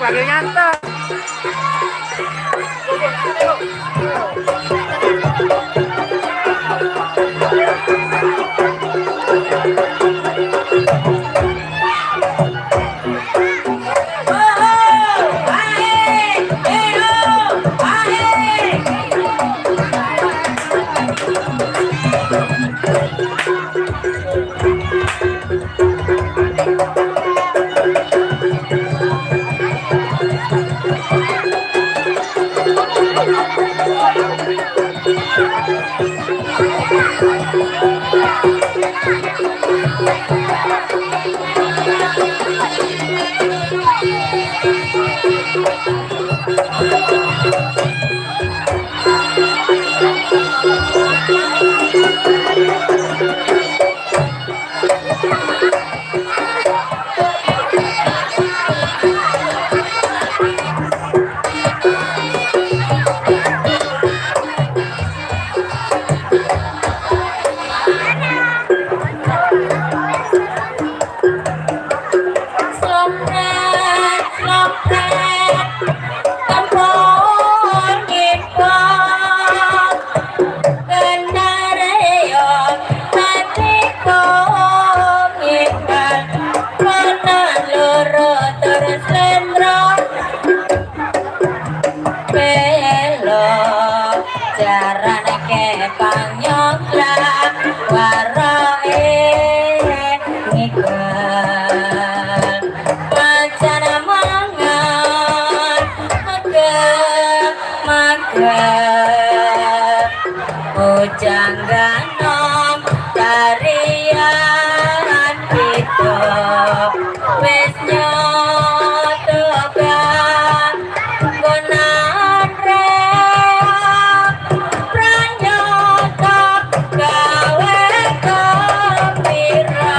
Lagi nyantai. Slompret, slompret, tempon ngipon, kendareyo mati kong ngipan, kono loro terus lendro, belo, jaran kepang nyongklak, waroe ngikal. Wacana mangan mega mega bujang ganom tarian kita wis nyoto gonan reok pranyata gawe kepira.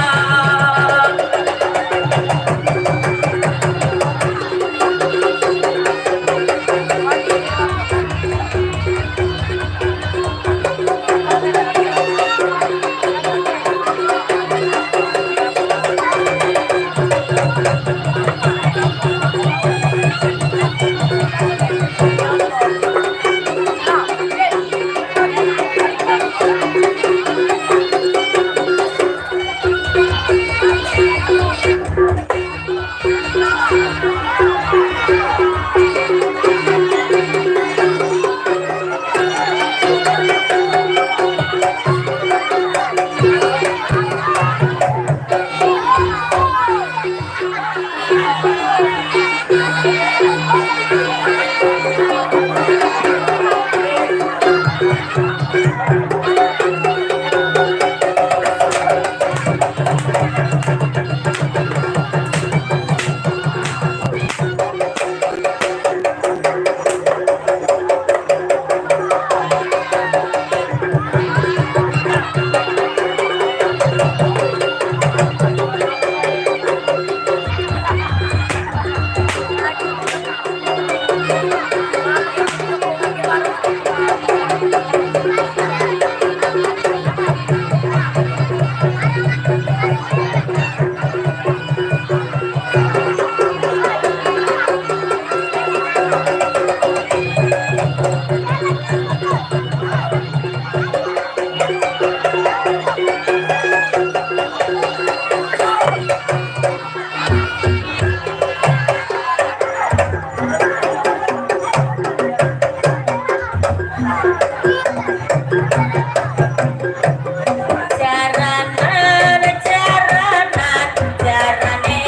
Jaranan, jaranan, jarane,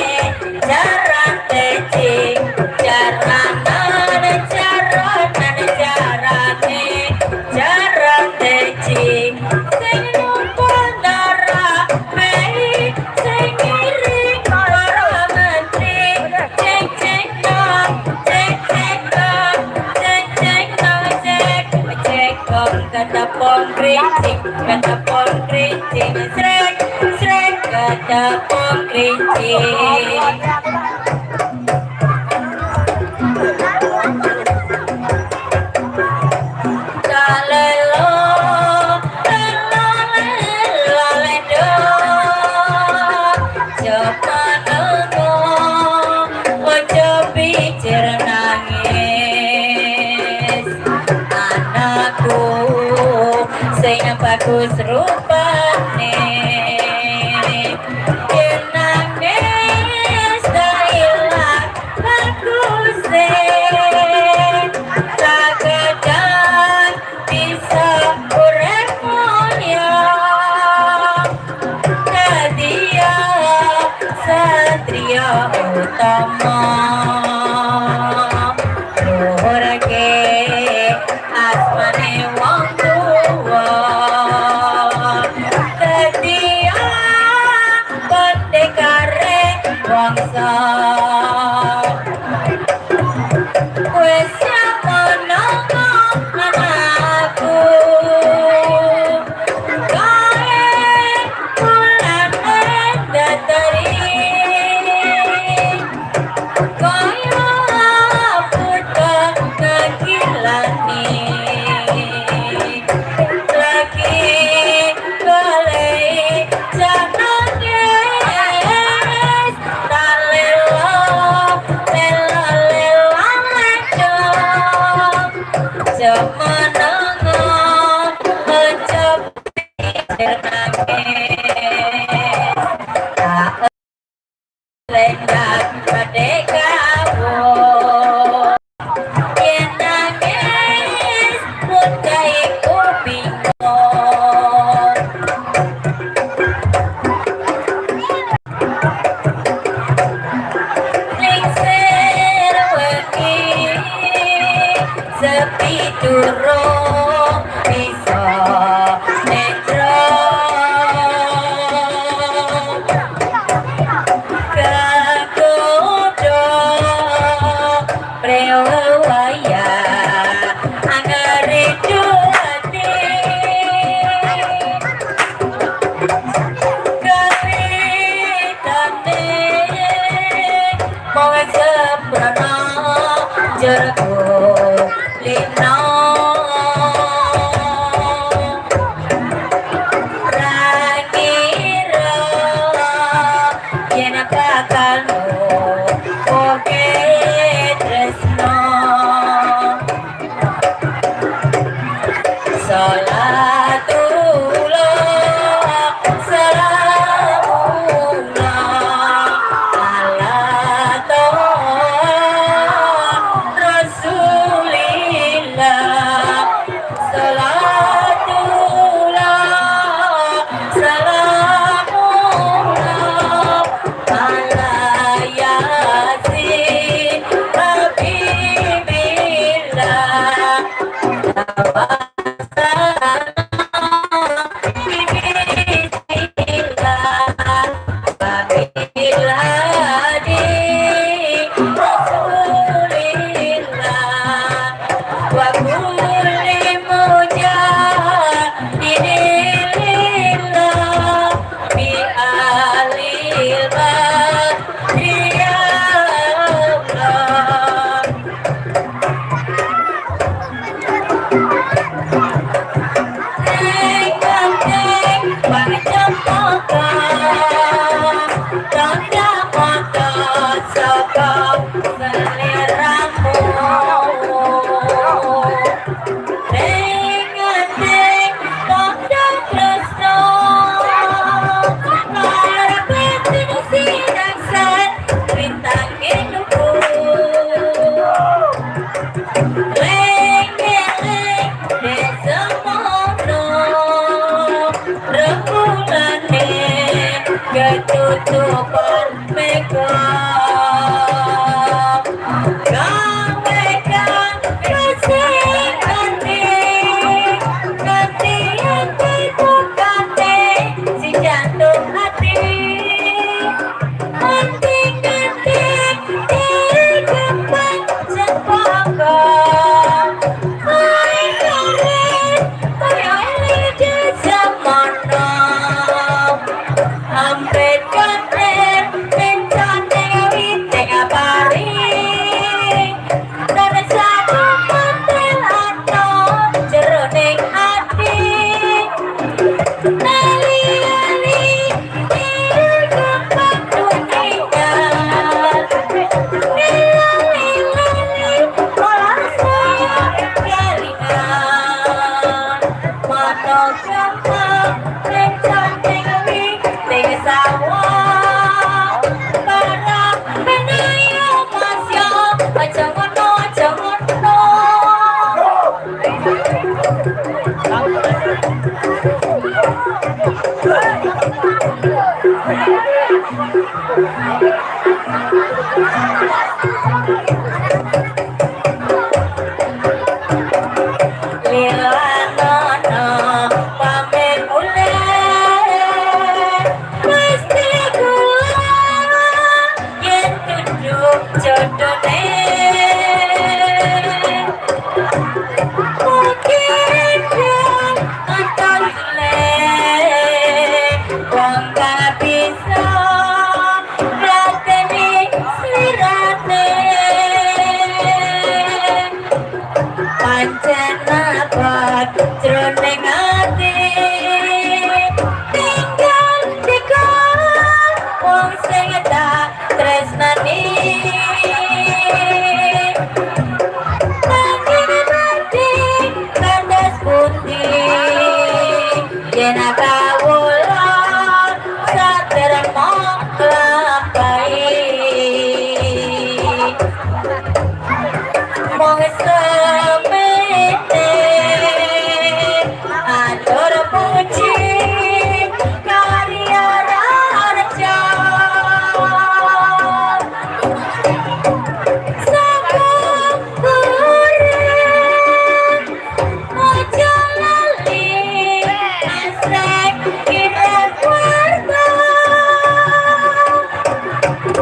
jaran tecing. Jaranan, jaranan, jarane, jaran tecing. Sing numpang darah mei, sing ngiring para menteri. Cek cek dong, cek cek dong, cek cek dong, cek cek dong. Ketepung keriting, ketepung keriting, srek srek ketepung keriting. Talelo, lelo, lelo, lelo, coba nengko, ojo pijet. Bagus rupane. Yen nangis tak ilang baguse, sakedan bisa urip mulya. Nadia satria utama, luhurke asmane wong tuwa. Dadi pendekare wangsa, wis menengo anakku, gawe mulane datari kaya putra ngagilani, lagi golek nangis tak lelo lelo lelo lelo. Menengo, aja nangis, tak lenggang badhe. Yen nangis bunda iku bingung. Lingsir wengi sepi, durung bisa nendra, kagodha prewaya angere ati, kawitane mung sembrana jergo lina. Ra ngira yen bakal oke tresno. Salatullah salamullah ala Toha Rasulillah. Salatullah salamullah ala Yasin Habibillah. Wabil hadi Rasulillah wa kulli mujahidin lillah bi alil badri ya Allah. Neng gandeng bang cempaka, tanda mata saka seliramu. Neng gandeng tanda tresno, ngarepe sinaksan rintange luhur. Leng leng desa mono, rembulane ketutupan mega. Gawe kang resik ati, nganti atiku kate si jantung hati. Anting-anting di kembang cempaka, main karet kaya desa mono. Ampet karet mencan Yen kawula saderma nglampahi mung semene atur puji karya raharja saka urip aja lali asrek kita keluarga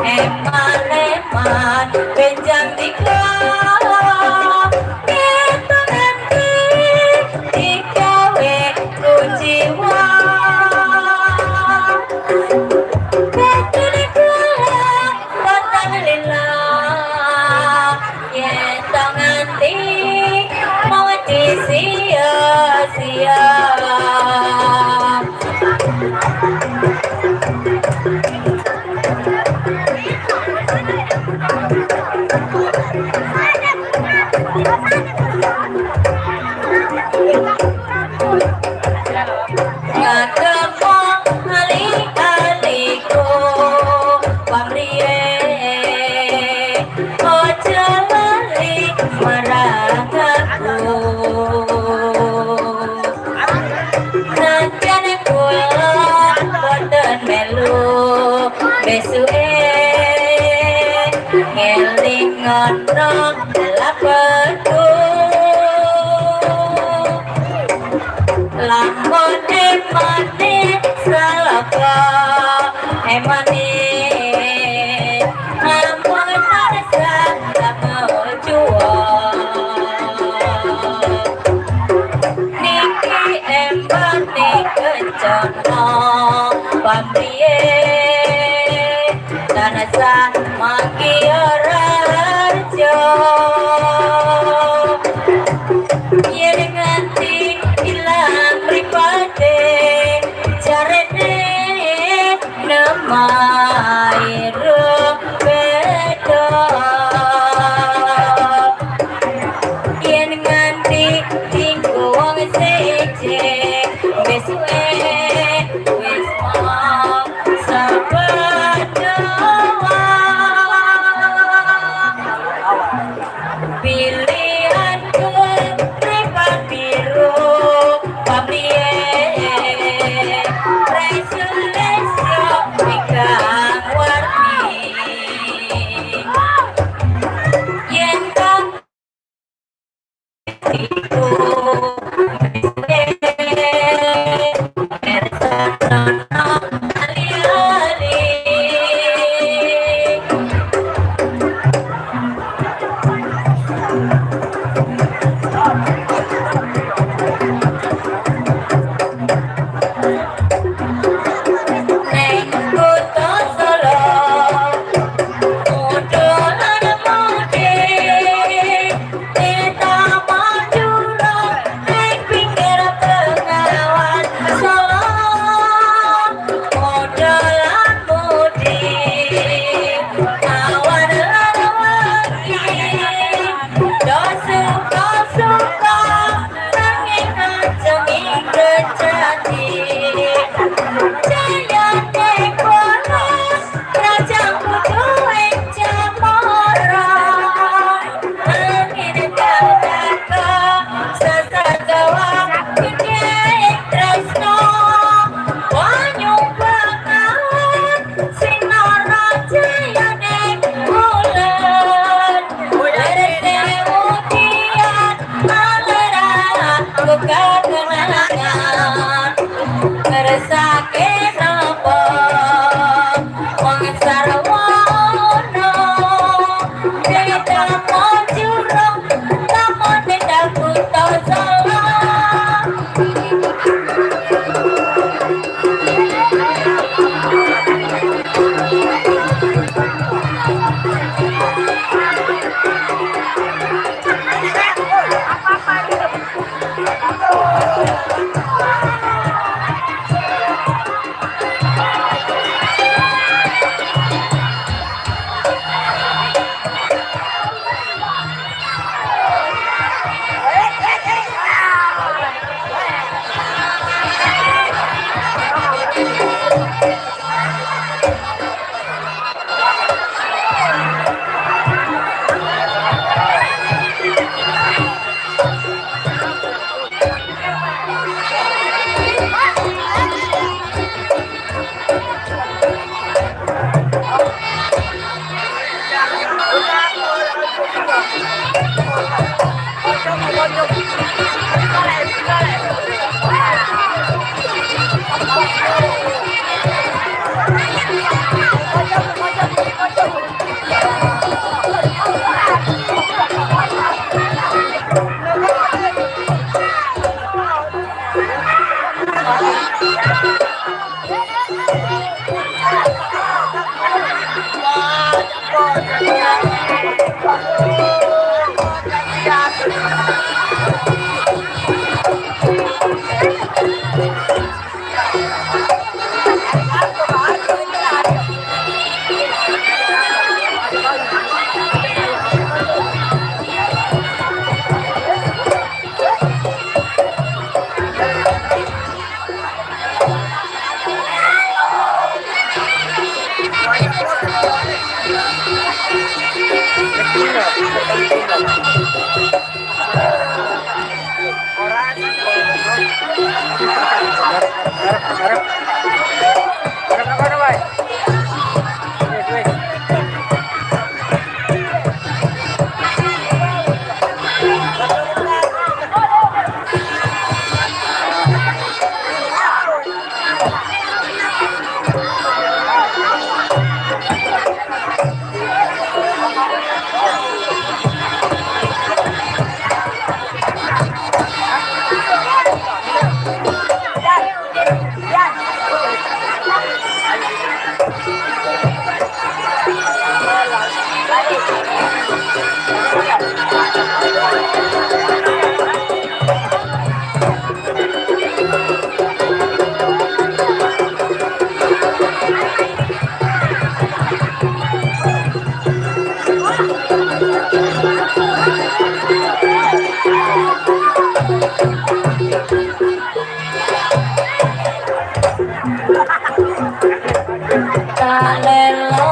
eman-eman benjang dikla ketok nganti digawe kuciwa. Batune kula boten lila yen to nganti mau disia-sia. Ngademo ali-aliku pamriye aja lali marang aku. Najan kula boten melu besuke ngelingono lapeku lamun emane salaka emane ampun tansah cuwa niki embane kencana pamriye tansah mangki raharja yen nganti ilang mripate jarene nemairu beda yen nganti dinggo wong seje besuke wis mong sepedoa pilihanku mripat biru pamriye Resulesyo ingkang warni yen kang iku bersanono ali-ali. Neng kutha Solo mudhun mudhe Neta Madura Harap ako na ba? Wait, wait. Talelo,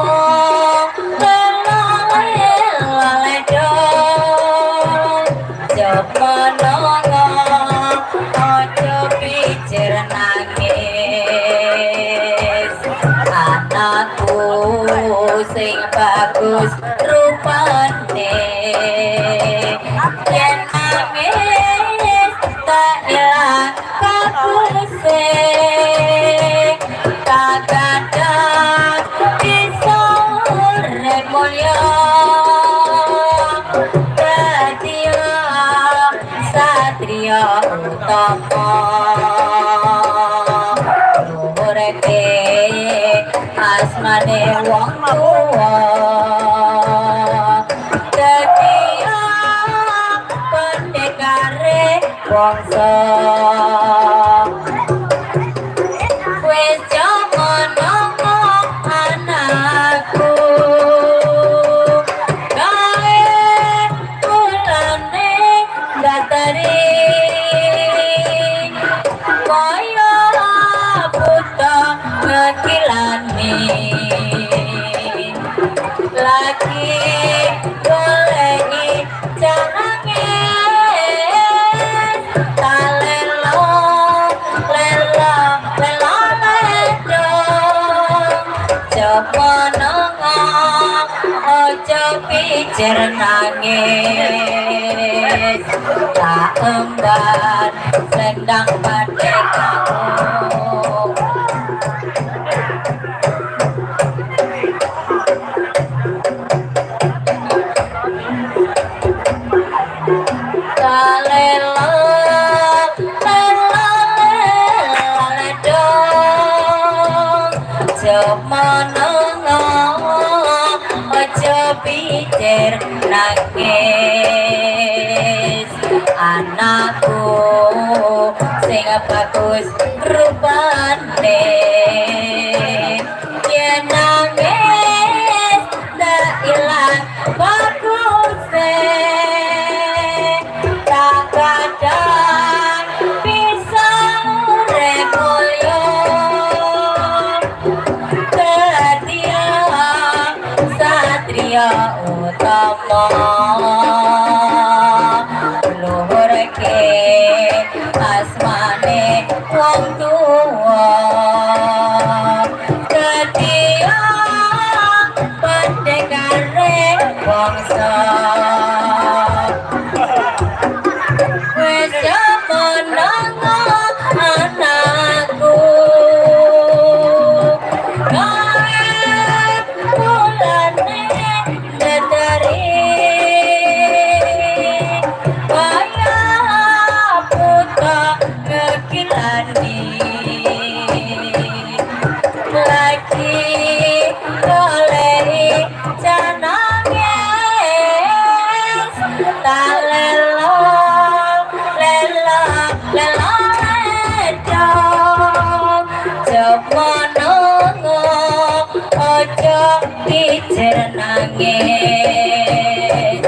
lelo, lelo, ledo. Coba menongo, ojo pikir nangis. Anakku sing bagus rupane. Yen nangis tak ilang baguse. Tak kadang bisa urip mulya. Dadi satria utama. Luhurke asmane wong tuwa. Dadi pendekare bangsa. Wis jaman anakku gawe ulane datari kaya buta ngekilani lagi goleki janange talelo lelo lelo lelo coba nongo ojo pikir nangis tak emban sendang padekamu. Talelo lelo lelo dong coba nongo ojo pikir nangis anakku sing bagus rupane yen nangis ndak ilang baguse tak kadang bisa urip mulya. Dadi satria utama luhurke asmane wong tuwa. Dadi pendekare bangsa. Nangis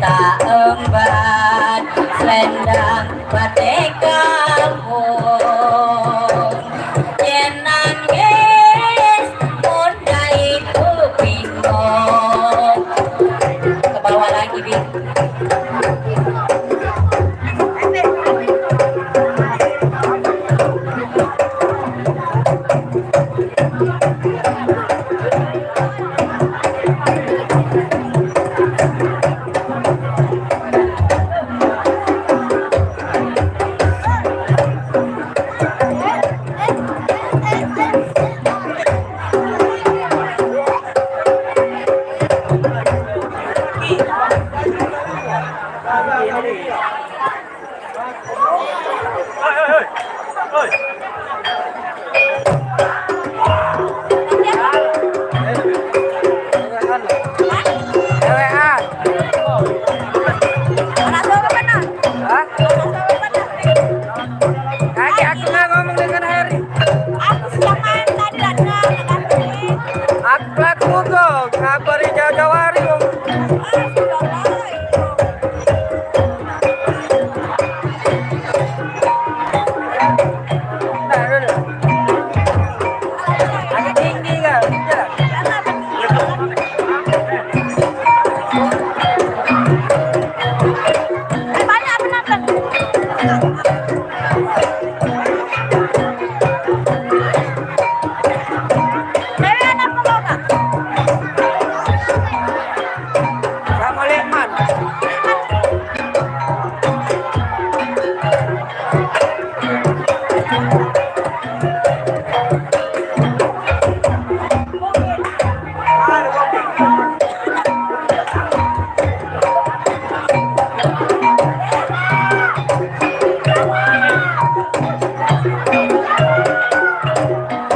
tak emban selendang batik kampung yen nangis bunda itu bingung. Ke bawah lagi, Bi. Dewean. Hah? Kaki aku nggak ngomong dengan Harry. Aku siang main tadi lah dengar tadi. Aku aku kok ngabari jauh-jauh hari wong. Ah, sudah lah. Nah, dulu. Agak tinggi kan? Jalan. Banyak penonton. Dewi anak mau kak? Sama Lekman.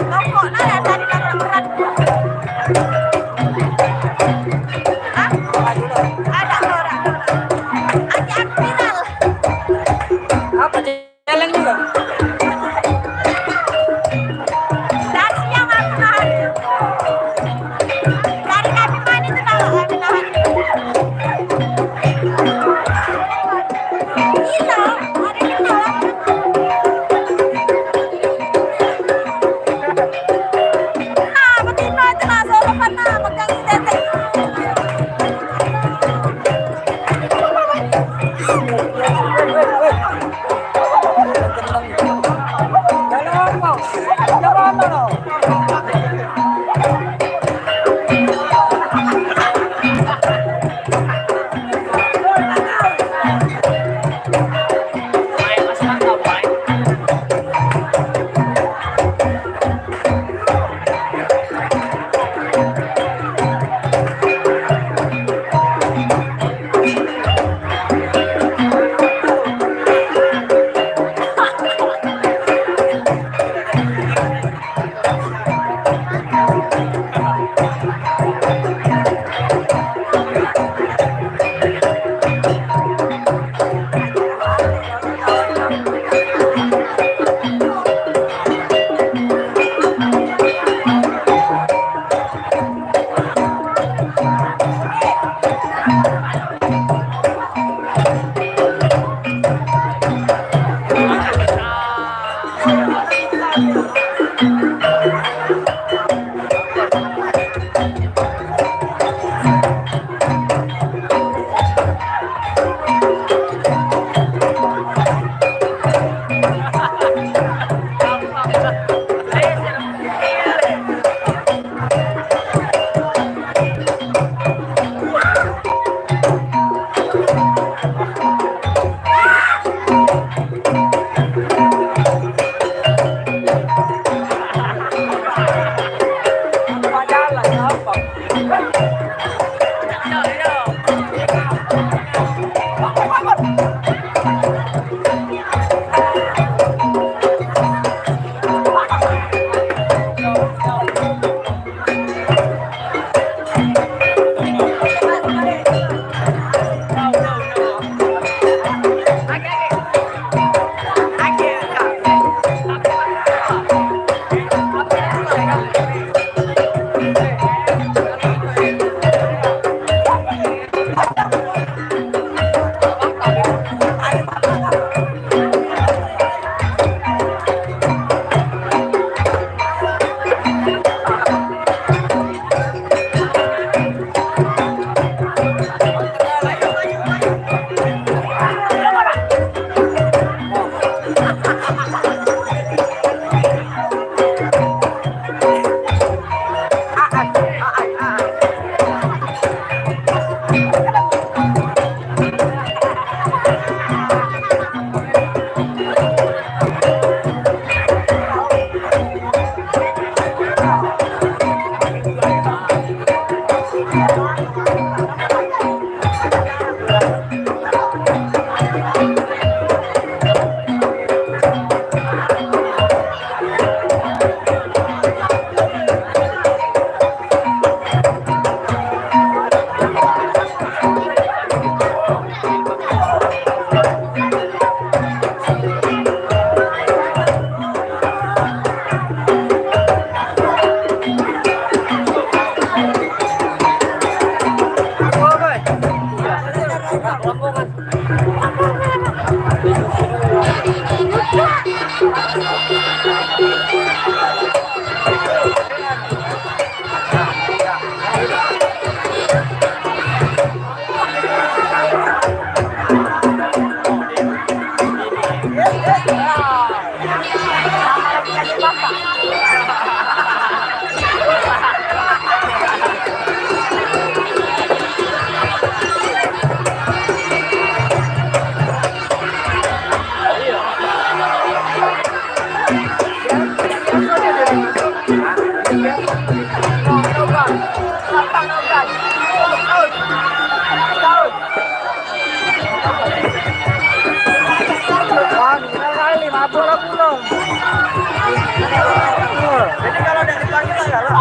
Rokok lah ya tadi kan berat. Hah? Ada orang. Aki aku viral. Apa jalan juga? Dari siang aku nahan. Dari kami main itu nahan, aku nahan. Gila, ada kenal. Nah, betina itu lah, soropan nah, pegang tete. Jalan mau. Jalan mau. Jadi kalau tidak dipanggil ya lah.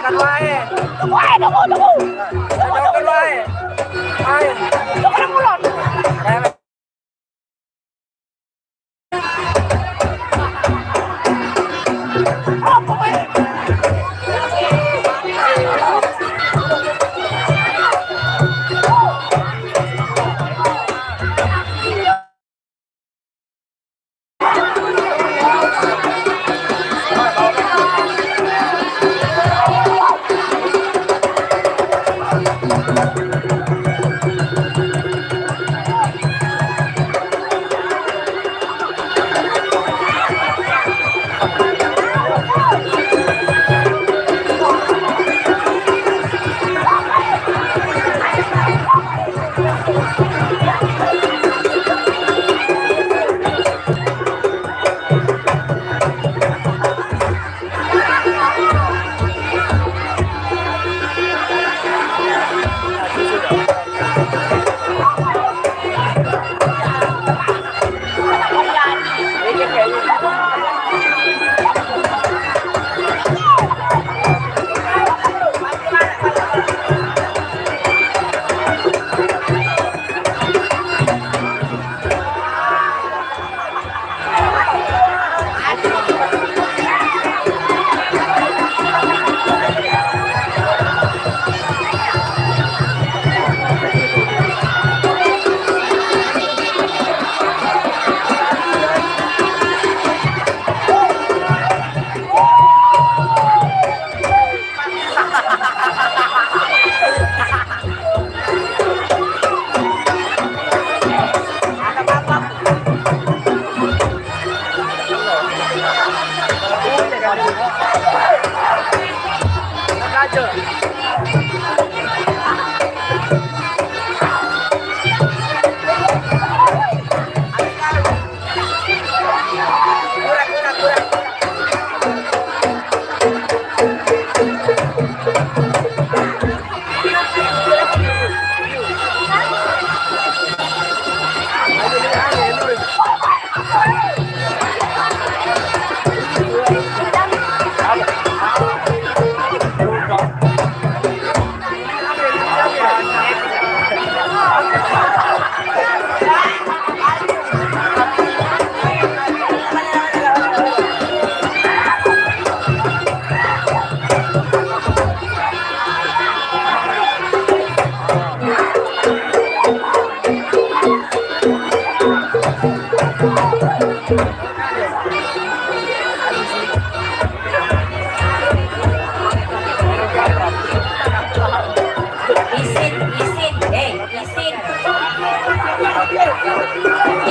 Bukan wae. Wae tunggu tunggu. Bukan wae. Ayo. Tunggu nang kulon. Ayo. Apa kowe?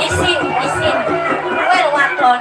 Isin, isin. Kowe lho wadon.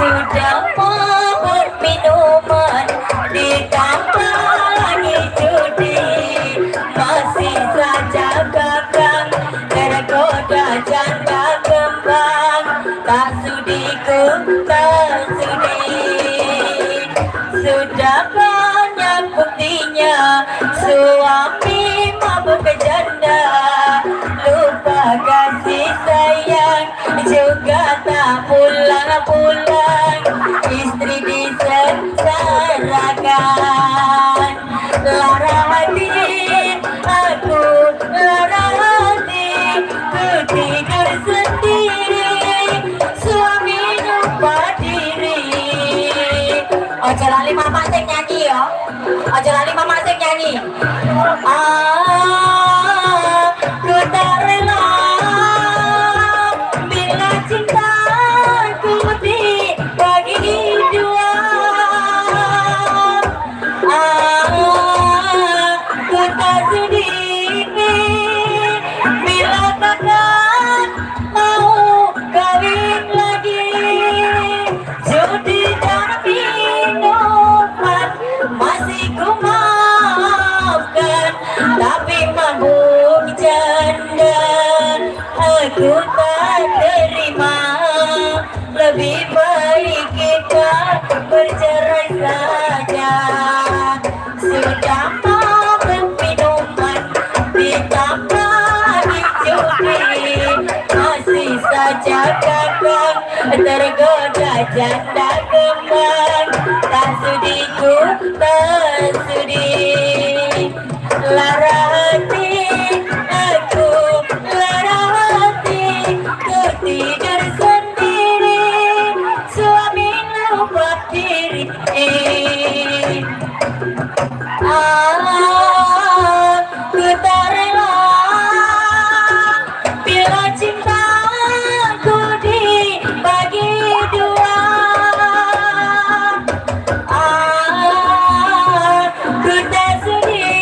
Sudah mabuk minuman, ditambah lagi judi, masih saja kakang tergoda janda kembang. Tak sudi ku tak sudi. Sudah banyak buktinya, suami mabuk janda, lupa kasih sayang, juga tak pulang-pulang, istri disengsarakan. Lara hati aku, lara hati, ku tidur sendiri, suami lupa diri. Ojo lali mama sing nyanyi yo. Ojo lali mama sing nyanyi. Ah, ku tak rela bila cintaku dibagi dua. Ah, ku tak sudi bila takkan mau kawin lagi. Judi dan minuman masih ku maafkan, tapi mabuk janda aku tak terima. Lebih baik kita bercerai saja. Sudah mabuk minuman, ditambah lagi judi, masih saja kakang tergoda janda kembang. Tak sudi ku tak sudi. Lara hati aku, lara hati, ku tidur sendiri, suami lupa diri. Ah, ku tak rela bila cintaku dibagi dua. Ah, ku tak sudi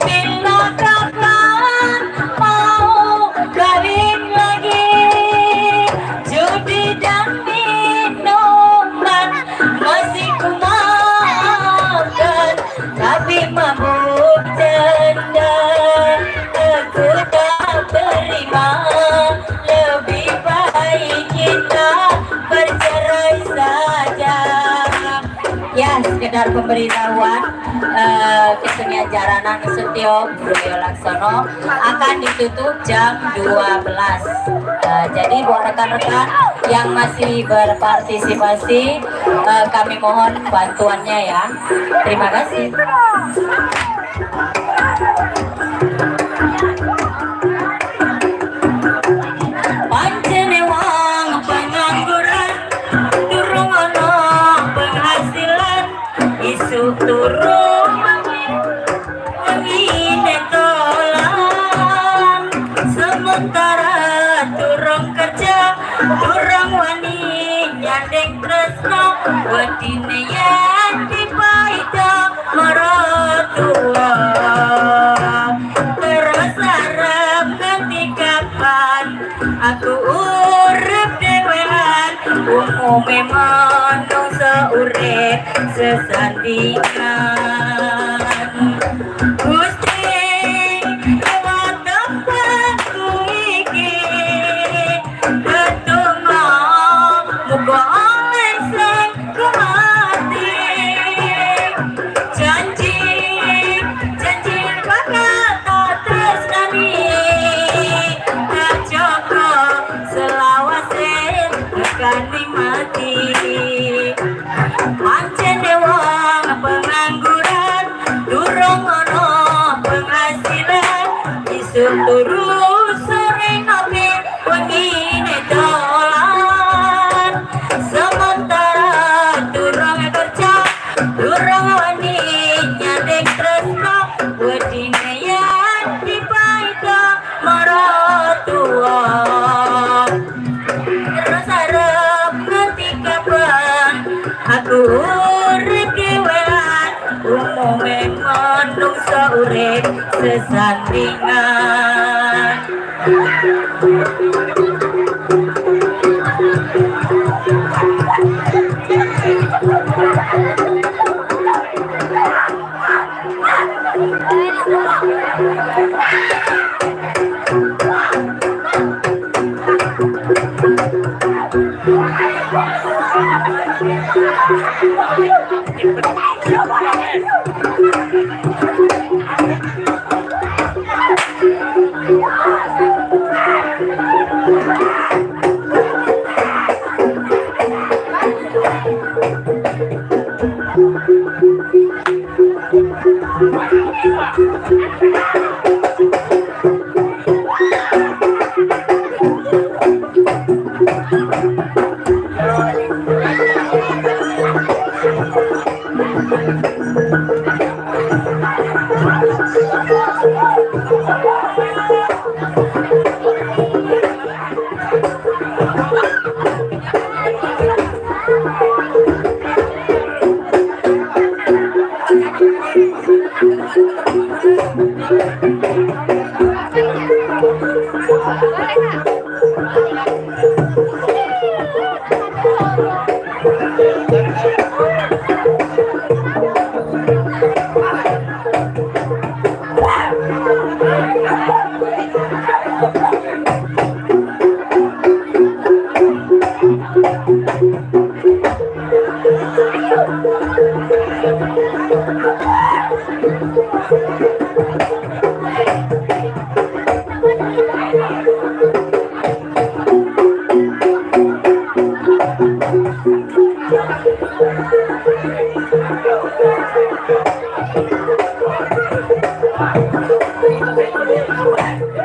bila kakak mau kawin lagi. Judi dan minuman masih Sekedar pemberitahuan, kesenian Jaranan Setio Budoyo Laksono akan ditutup jam 12. Jadi buat rekan-rekan yang masih berpartisipasi, kami mohon bantuannya ya. Terima kasih. Pancene wong pengangguran, durung ana penghasilan, isuk turu bengi wengine dolan, sementara durung kerja, durung wani nyanding tresno, wedine yen dipaida maratuwa. Terus arep nganti kapan aku urip dhewean? Umume manungsa urip sesandingan. Gusti, tempatku iki ndedonga muga oleh sing kumati. Janji janji bakal tak tresnani, tak jaga selawase tekani mati. Pancene wong pengangguran, durung ana penghasilan, isuk turu sore ngopi wengine dolan, sementara durung kerja, durung wani nyanding tresno, wedine yen dipaida maratuwa. Terus arep nganti kapan aku urip dhewean? Umume manungsa urip sesandingan.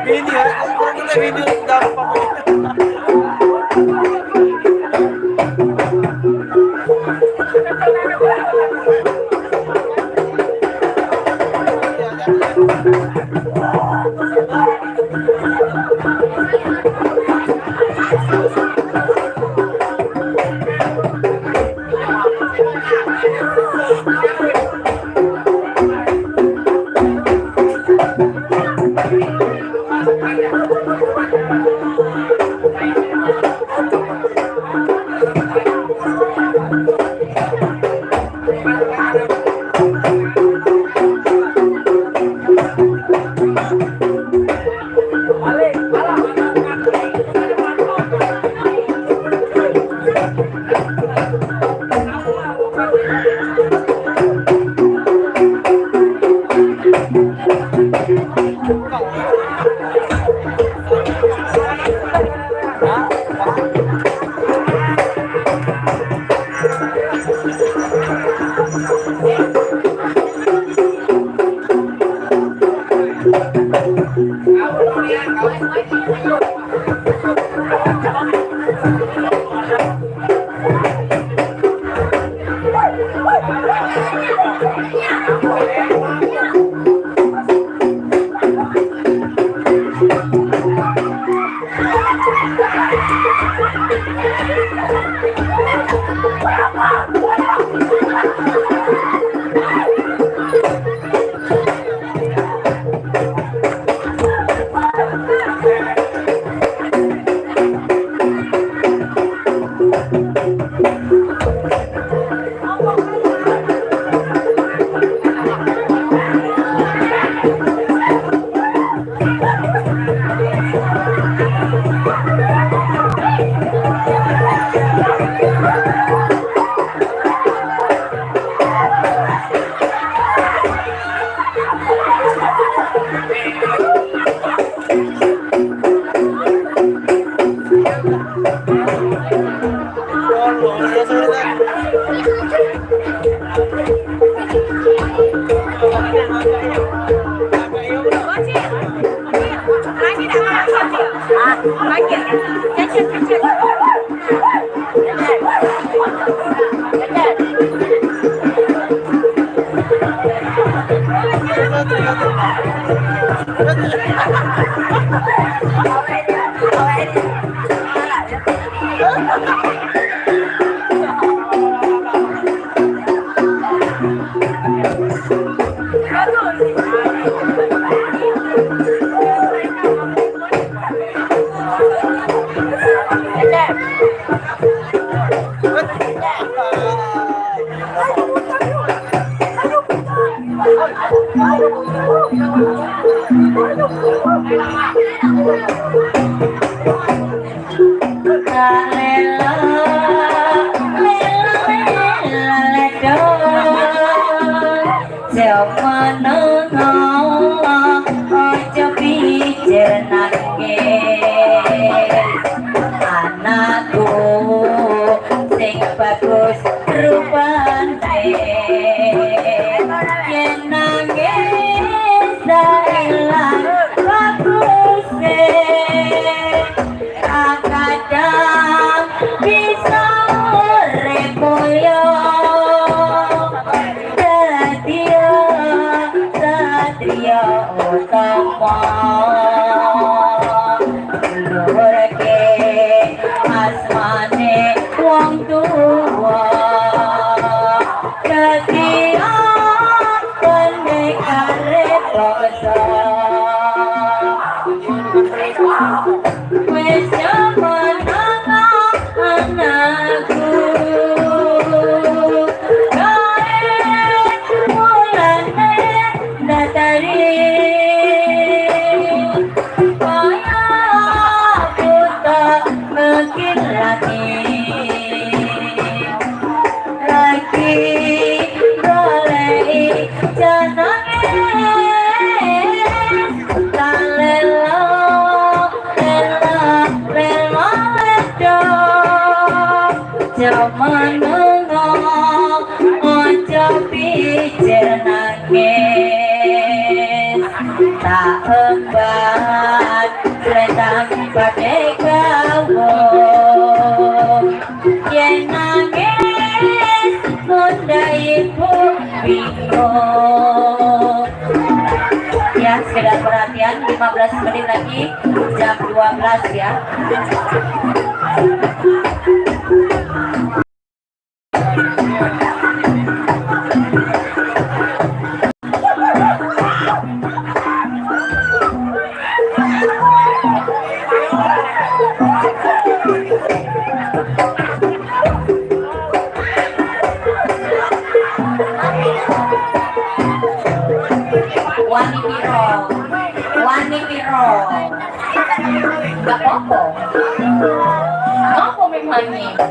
Video, kung na video, dapat pa ko. Lagi dah. Lagi. Kecil kecil. Lela lela lela ledo Jamanengo aja pikir nangis anakku sing bagus rupane yen nangis ilang baguse kadang bisa urip mulya dadi satriya utama luhurke asmane wong tuwa dadi pendekare bangsa. Wis menengo anakku kae mulane datari kaya buta ngekilani lagi goleki jenenge talelo lela lela ledo jamanengo aja pikir nangis tak embat selendang badhe gawa yen nangis bunda ibu bingung. Ya, sekedar perhatian 15 menit lagi jam 12 ya. Wani piro? Wani piro? Gak apa-apa. Apa memangnya?